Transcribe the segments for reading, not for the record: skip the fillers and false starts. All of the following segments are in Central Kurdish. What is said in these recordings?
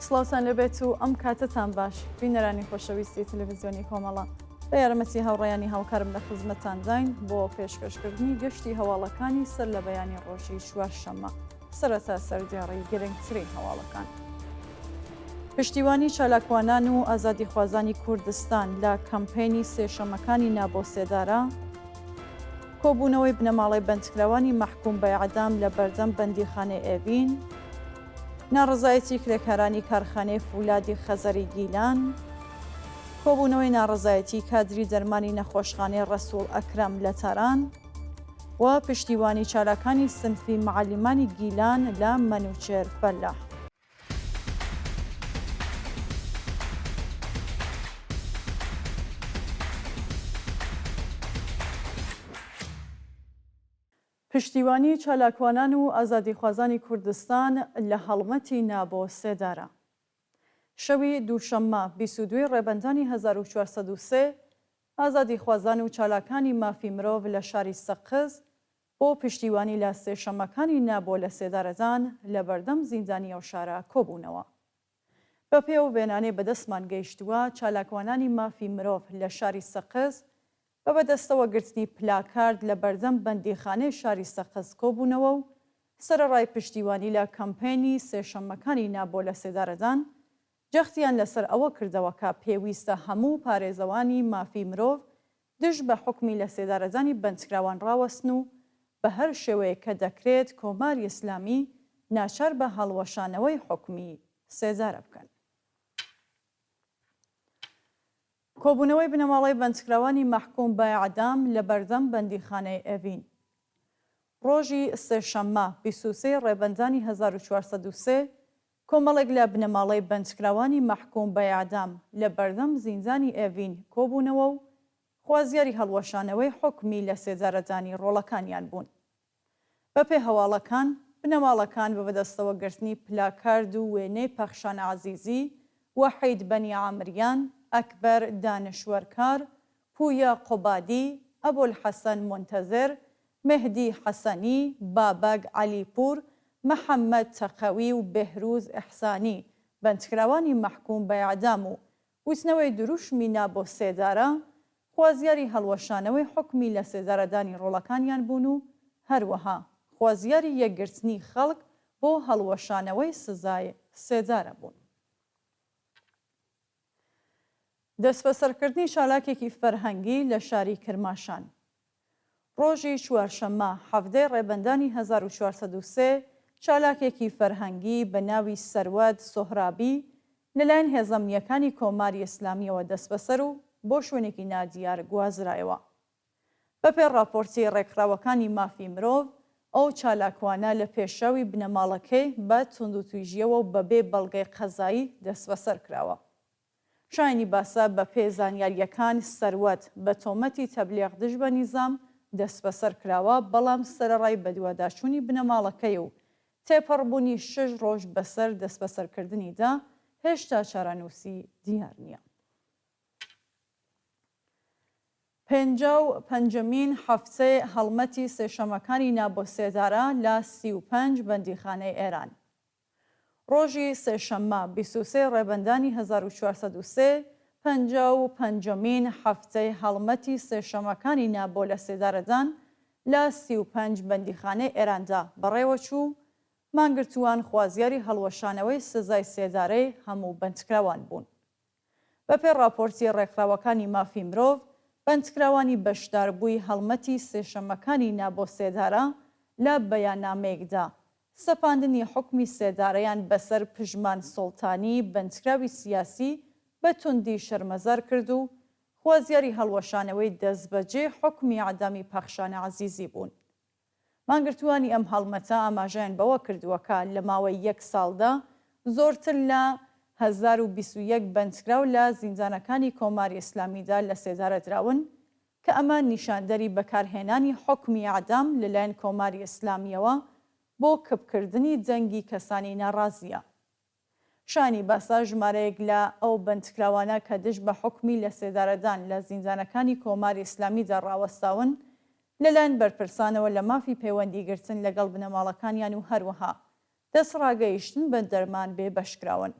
سڵاوتان لێبێت و ئەم کاتەتان باش بینەرانی خۆشەویستی تەلەڤزیۆنی کۆمەڵە بە یارمەتی هاوڕێیانی هاوکارم لە خزمەتتانداین بۆ پێشکەشکردنی گەشتی هەواڵەکانی سەر لە بەیانی ڕۆژی چوارشەممە. سەرەتا سەردێڕی گرنگترین هەواڵەکان. پشتیوانی چالاکوانان و ئازادیخوازانی کوردستان لە کەمپەینی سێشەمەکانی نا بۆ سێدارە، کۆبوونەوەی بنەماڵەی بەندکراوانی مەحکوم بە ئێعدام لە بەردەم بەندیخانەی ئێڤین، ناڕەزایەتی کرێکارانی کارخانەی فولادی خەزەری گیلان، کۆبوونەوەی ناڕەزایەتی کادری دەرمانی نەخۆشخانەی ڕەسووڵ ئەکرەم لە تاران و پشتیوانی چالاکانی سنفی مەعەلیمانی گیلان لە مەنوچێر فەلاح. پشتیوانی چالاکوانان و ئازادیخوازانی کوردستان لە هەڵمەتی نا بۆ سێدارە. شەوی دووشەممە 22 ی ڕێبەندانی 1403 ئازادیخوازان و چالاکانی مافی مرۆڤ لە شاری سەقز بۆ پشتیوانی لە سێشەممەکانی نا بۆ لەسێدارەدان لە بەردەم زیندانی ئەو شارە کۆبوونەوە. بەپێی ئەو وێنانەی بەدەستمان گەیشتووە، چالاکوانانی مافی مرۆڤ لە شاری سەقز بە بەدەستەوە گرتنی پلاکارد لە بەردەم بەندیخانەی شاری سەقز کۆبوونەوە و سەرەڕای پشتیوانی لە کەمپەینی سێشەممەکانی نا بۆ لەسێدارەدان، جەختیان لەسەر ئەوە کردەوە کە پێویستە هەموو پارێزەوانی مافی مرۆڤ دژ بە حوکمی لەسێدارەدانی بەندکراوان ڕاوەستن و بە هەر شێوەیەک کە دەکرێت کۆماری ئیسلامی ناچار بە هەڵوەشانەوەی حوکمی سێدارە بکەن. کۆبوونەوەی بنەماڵەی بەندکراوانی مەحکووم بە ئێعدام لە بەردەم بەندیخانەی ئێڤین. ڕۆژی سێشەممە 23 ی ڕێبەندانی 1403 کۆمەڵێک لە بنەماڵەی بەندکراوانی مەحکووم بە ئێعدام لە بەردەم زیندانی ئێڤین کۆبوونەوە و خوازیاری هەڵوەشانەوەی حوکمی لەسێدارەدانی ڕۆڵەکانیان بوون. بەپێ هەواڵەکان، بنەماڵەکان بە بەدەستەوە گرتنی پلاکارد و وێنەی پەخشان عەزیزی، وەحید بەنی عامریان، ئەکبەر دانشوەرکار، پوویا قوبادی، ئەبولحەسەن مونتەزر، مێهدی حەسەنی، بابەک عەلیپوور، محەممەد تەقەوی و بێهرووز ئێحسانی، بەندکراوانی مەحکووم بە ئێعدام و وتنەوەی دروشمی نا بۆ سێدارە، خوازیاری هەڵوەشانەوەی حوکمی لەسێدارەدانی ڕۆڵەکانیان بوون و هەروەها خوازیاری یەکگرتنی خەڵک بۆ هەڵوەشانەوەی سزای سێدارە بوون. دەستبەسەرکردنی چالاکێکی فەرهەنگی لە شاری کرماشان. ڕۆژی چوارشەممە 17 ی ڕێبەندانی 1403 چالاکێکی فەرهەنگی بە ناوی سەروەت سۆهرابی لەلایەن هێزە ئەمنییەکانی کۆماری ئیسلامییەوە دەستبەسەر و بۆ شوێنێکی نادیار گوازرایەوە. بەپێی ڕاپۆرتی ڕێکخراوەکانی مافی مرۆڤ، ئەو چالاکوانە لە پێشاوی بنەماڵەکەی بە توندوتیژییەوە و بەبێ بەڵگەی قەزایی دەستبەسەر کراوە. شایانی باسە بەپێی زانیارییەکان سەروەت بە تۆمەتی تەبلیغ دژ بە نیزام دەستبەسەر کراوە، بەڵام سەرەڕای بەدواداچوونی بنەماڵەکەی و تێپەڕبوونی شەش ڕۆژ بەسەر دەستبەسەرکردنیدا، هێشتا چارەنووسی دیار نییە. پەنجا و پەنجەمین هەفتەی هەڵمەتی سێشەمەکانی نا بۆ سێدارە لە 35 بەندیخانەی ئێران. ڕۆژی سێشەممە 23 ڕێبەندانی 1403، پەنجا و پەنجەمین هەفتەی هەڵمەتی سێشەمەکانی نا بۆ لەسێدارەدان لە 35 بەندیخانەی ئێراندا بەڕێوەچوو و مانگرتووان خوازیاری هەڵوەشانەوەی سزای سێدارەی هەموو بەندکراوان بوون. بەپێی ڕاپۆرتی ڕێکخراوەکانی مافی مرۆڤ، بەندکراوانی بەشداربووی هەڵمەتی سێشەممەکانی نا بۆ سێدارە لە بەیاننامەیەکدا سەپاندنی حوکمی سێدارەیان بەسەر پژمان سوڵتانی بەندکراوی سیاسی بە توندی شەرمەزار کرد و خوازیاری هەڵوەشانەوەی دەستبەجێی حوکمی ئیعدامی پەخشان عەزیزی بوون. مانگرتووانی ئەم هەڵمەتە ئاماژەیان بەوە کردووە کە لە ماوەی یەک ساڵدا زۆرتر لە 1021 بەندکراو لە زیندانەکانی کۆماری ئیسلامیدا لەسێدارە دراون کە ئەمە نیشاندەری بەکارهێنانی حوکمی ئێعدام لەلایەن کۆماری ئیسلامییەوە بۆ کپکردنی دەنگی کەسانی ناڕازییە. شایانی باسە ژمارەیەک لە ئەو بەندکراوانە کە دژ بە حوکمی لەسێدارەدان لە زیندانەکانی کۆماری ئیسلامیدا ڕاوەستاون، لەلایەن بەرپرسانەوە لە مافی پەیوەندیگرتن لەگەڵ بنەماڵەکانیان و هەروەها دەستڕاگەیشتن بە دەرمان بێبەش کراون.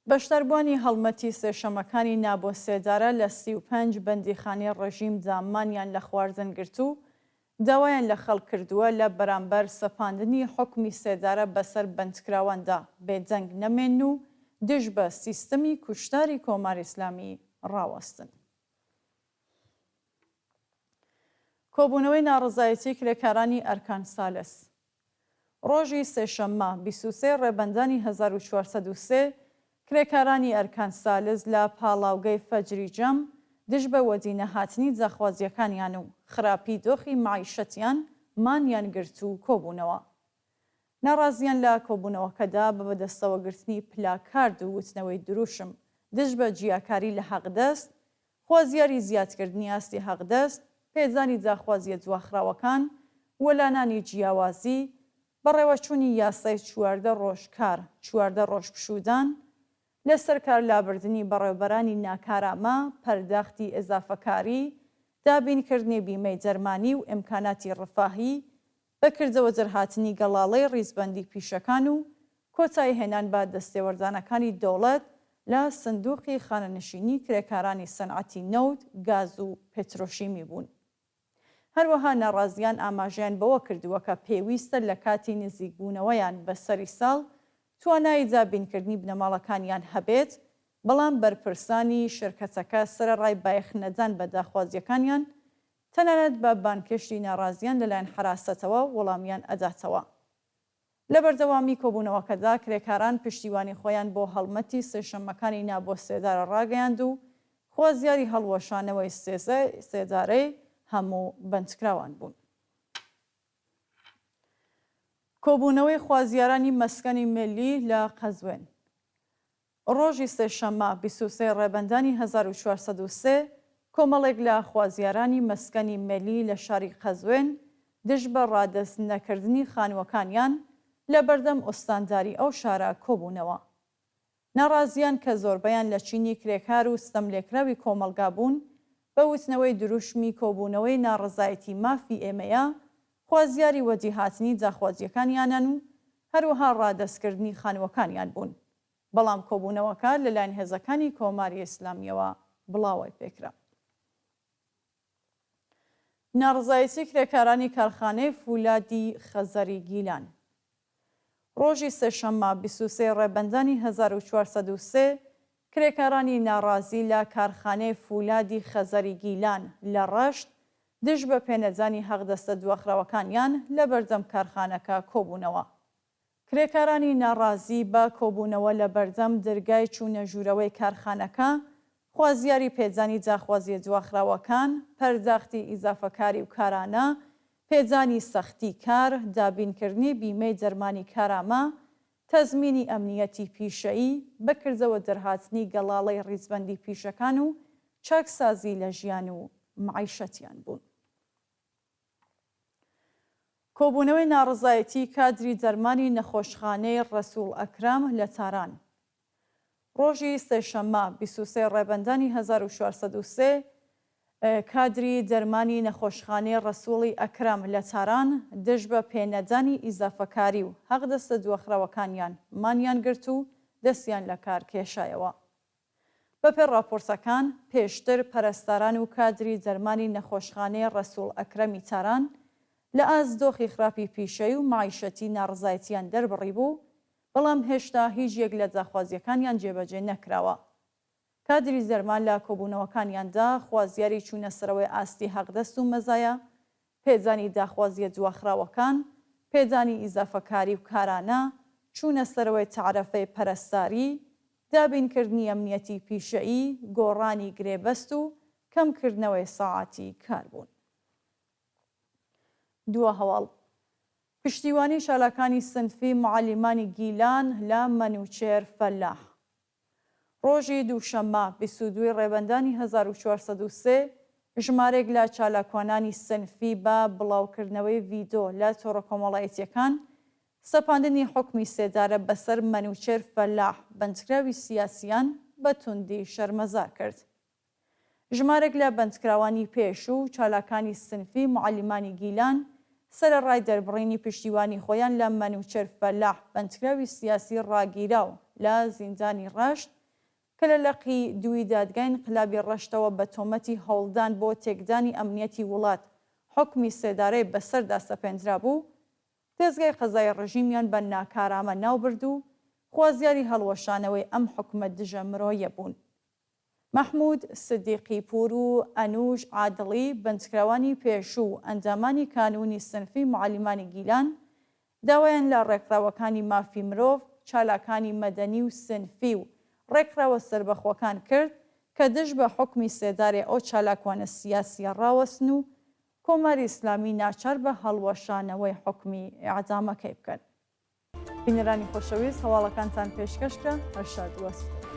بەشداربووانی هەڵمەتی سێشەمەکانی نا بۆ سێدارە لە 35 بەندیخانەی ڕێژیمدا مانیان لە خواردن گرت و داوایان لە خەڵک کردووە لە بەرامبەر سەپاندنی حوکمی سێدارە بەسەر بەندکراواندا بێدەنگ نەمێنن و دژ بە سیستمی کوشتاری کۆماری ئیسلامی ڕاوەستن. کۆبوونەوەی ناڕەزایەتی کرێکارانی ئەرکان سالس ڕۆژی سێشەممە 23 ڕێبەندانی 1403 کرێکارانی ئەرکان سالس لە پاڵاوگەی فەجری جەم دژ بە وەدینەهاتنی داخوازییەکانیان و خراپی دۆخی مەعیشەتیان مانیان گرت و کۆبوونەوە. ناڕازییان لە کۆبوونەوەکەدا بە بەدەستەوەگرتنی پلاکارد و وتنەوەی دروشم دژ بە جیاکاری لە حەقدەست، خوازیاری زیادکردنی ئاستی حەقدەست، پێدانی داخوازییە دواخراوەکان، وەلانانی جیاوازی، بەڕێوەچوونی یاسای 14 ڕۆژ کار، 14 ڕۆژ پشوودان، لەسەر کار لابردنی بەڕێوبەرانی ناکارامە، پەرداختی ئیزافەکاری، دابینکردنی بیمەی دەرمانی و ئیمکاناتی ڕفاهی، بە کردەوە دەرهاتنی گەڵاڵەی ڕیزبەندی پیشەکان و کۆتایی هێنان بە دەستێوەردانەکانی دەوڵەت لە سندوقی خانەنشینی کرێکارانی سەنعەتی نەوت، گاز و پترۆشیمی بوون. هەروەها ناڕازیان ئاماژەیان بەوە کردووە کە پێویستە لە کاتی نزیکبوونەوەیان بە سەری ساڵ توانای دابینکردنی بنەماڵەکانیان هەبێت، بەڵام بەرپرسانی شرکەتەکە سەرەڕای بایەخنەدان بە داخوازییەکانیان، تەنانەت بە بانگهێشتی ناڕازیان لەلایەن حەراسەتەوە وەڵامیان ئەداتەوە. لە بەردەوامی کۆبوونەوەکەدا کرێکاران پشتیوانی خۆیان بۆ هەڵمەتی سێشەممەکانی نا بۆ سێدارە ڕاگەیاند و خوازیاری هەڵوەشانەوەی سێدارەی هەموو بەندکراوان بوون. کۆبوونەوەی خوازیارانی مەسکەنی مێلی لە قەزوێن. ڕۆژی سێشەممە 23 ڕێبەندانی 1403 کۆمەڵێک لە خوازیارانی مەسکەنی مێلی لە شاری قەزوێن دژ بە ڕادەست نەکردنی خانووەکانیان لە بەردەم ئوستانداری ئەو شارە کۆبوونەوە. ناڕازییان کە زۆربەیان لە چینی کرێکار و ستەملێکراوی کۆمەڵگا بوون، بە وتنەوەی دروشمی کۆبوونەوەی ناڕەزایەتی مافی ئێمەیە، خوازیاری وەدیهاتنی داخوازییەکانیانن و هەروەها ڕادەستکردنی خانووەکانیان بوون. بەڵام کۆبوونەوەکە لەلایەن هێزەکانی کۆماری ئیسلامییەوە بڵاوەی پێکرا. ناڕەزایەتی کرێکارانی کارخانەی فولادی خەزەری گیلان. ڕۆژی سێشەممە 23 ڕێبەندانی 1403 کرێکارانی ناڕازی لە کارخانەی فولادی خەزەری گیلان لە ڕەشت دژ بە پێنەدانی حەقدەستە دواخراوەکانیان لە بەردەم کارخانەکە کۆبوونەوە. کرێکارانی ناڕازی بە کۆبوونەوە لە بەردەم درگای چوونە ژوورەوەی کارخانەکە، خوازیاری پێدانی داخوازییە دواخراوەکان، پەرداختی ئیزافەکاری و کارانە، پێدانی سەختی کار، دابینکردنی بیمەی دەرمانی کارامە، تەزمینی ئەمنییەتی پیشەیی، بە کردەوە دەرهاتنی گەڵاڵەی ڕیزبەندی پیشەکان و چاکسازی لە ژیان و مەعیشەتیان بوون. کۆبوونەوەی ناڕەزایەتی کادری دەرمانی نەخۆشخانەی ڕەسووڵ ئەکرەم لە تاران ڕۆژی سێشەممە 23 ڕێبەندانی 1403 کادری دەرمانی نەخۆشخانەی ڕەسووڵی ئەکرەم لە تاران دژ بە پێنەدانی ئیزافەکاری و حەقدەستە دواخراوەکانیان مانیان گرت و دەستیان لە کار کێشایەوە. بەپێ ڕاپۆرتەکان، پێشتر پەرستاران و کادری دەرمانی نەخۆشخانەی ڕەسووڵ ئەکرەمی تاران لە ئاست دۆخی خراپی پیشەیی و مەعیشەتی ناڕەزایەتییان دەربڕیبوو، بەڵام هێشتا هیچ یەک لە داخوازییەکانیان جێبەجێ نەکراوە. کادری دەرمان لە کۆبوونەوەکانیاندا خوازیاری چوونەسەرەوەی ئاستی حەقدەست و مەزایا، پێدانی داخوازییە دواخراوەکان، پێدانی ئیزافەکاری و کارانە، چوونە سەرەوەی تەعرەفەی پەرستاری، دابینکردنی ئەمنیەتی پیشەیی، گۆڕانی گرێبەست و کەمکردنەوەی سەعاتی کار بوون. دوا هەواڵ، پشتیوانی چالاکانی سنفی موعەلیمانی گیلان لە مەنوچێر فەلاح. ڕۆژی دووشەممە 22 ی ڕێبەندانی 1403 ژمارەیەک لە چالاکوانانی سنفی بە بڵاوکردنەوەی ڤیدۆ لە تۆڕە کۆمەڵایەتییەکان سەپاندنی حوکمی سێدارە بەسەر مەنوچێر فەلاح بەندکراوی سیاسییان بە توندی شەرمەزار کرد. ژمارێک لە بەندکراوانی پێشوو و چالاکانی سنفی موعەلیمانی گیلان، سەرەڕای دەربڕینی پشتیوانی خۆیان لە مەنوچێر فەلاح بەندکراوی سیاسی ڕاگیراو لە زیندانی ڕەشت، کە لە لقی دووی دادگای ئینقلابی ڕەشتەوە بە تۆمەتی هەوڵدان بۆ تێکدانی ئەمنیەتی وڵات حوکمی سێدارەی بەسەردا سەپێندرابوو، دەزگای قەزایی ڕژیمیان بە ناکارامە ناوبرد و خوازیاری هەڵوەشانەوەی ئەم حوکمە دژە مرۆیە بوون. مەحموود سدیقی پوور و ئەنووش عادڵی، بەندکراوانی پێشوو و ئەندامانی کانوونی سنفی موعەلیمانی گیلان، داوایان لە ڕێکخراوەکانی مافی مرۆڤ، چالاکانی مەدەنی و سنفی و ڕێکخراوە سەربەخۆکان کرد کە دژ بە حوکمی سێدارەی ئەو چالاکوانە سیاسییە ڕاوەستن و کۆماری ئیسلامی ناچار بە هەڵوەشانەوەی حوکمی ئێعدامەکەی بکەن. بینەرانی خۆشەویست هەواڵەکانتان پێشکەش کرا هەر شاد و ئاسوودە بن.